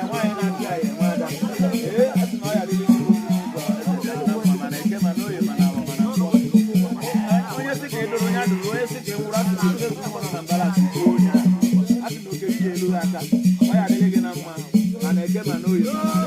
Nwaanyị na-achị ya enwe ada. Ee, a sị na ọ ya adịrị gị n'ụzọ na mma, mana eke, mana oye, mana awọ, mana nkwọ. Onye sị ka e doro onye adụrụ, onye sị ka e nwụrụ, asị na oke mmụọ nọ na mbara asị gbuo onye ahụ. Asị na oke gị ga-eru ha aka. Ọ ya adịrị gị na mma, mana eke, mana oye, mana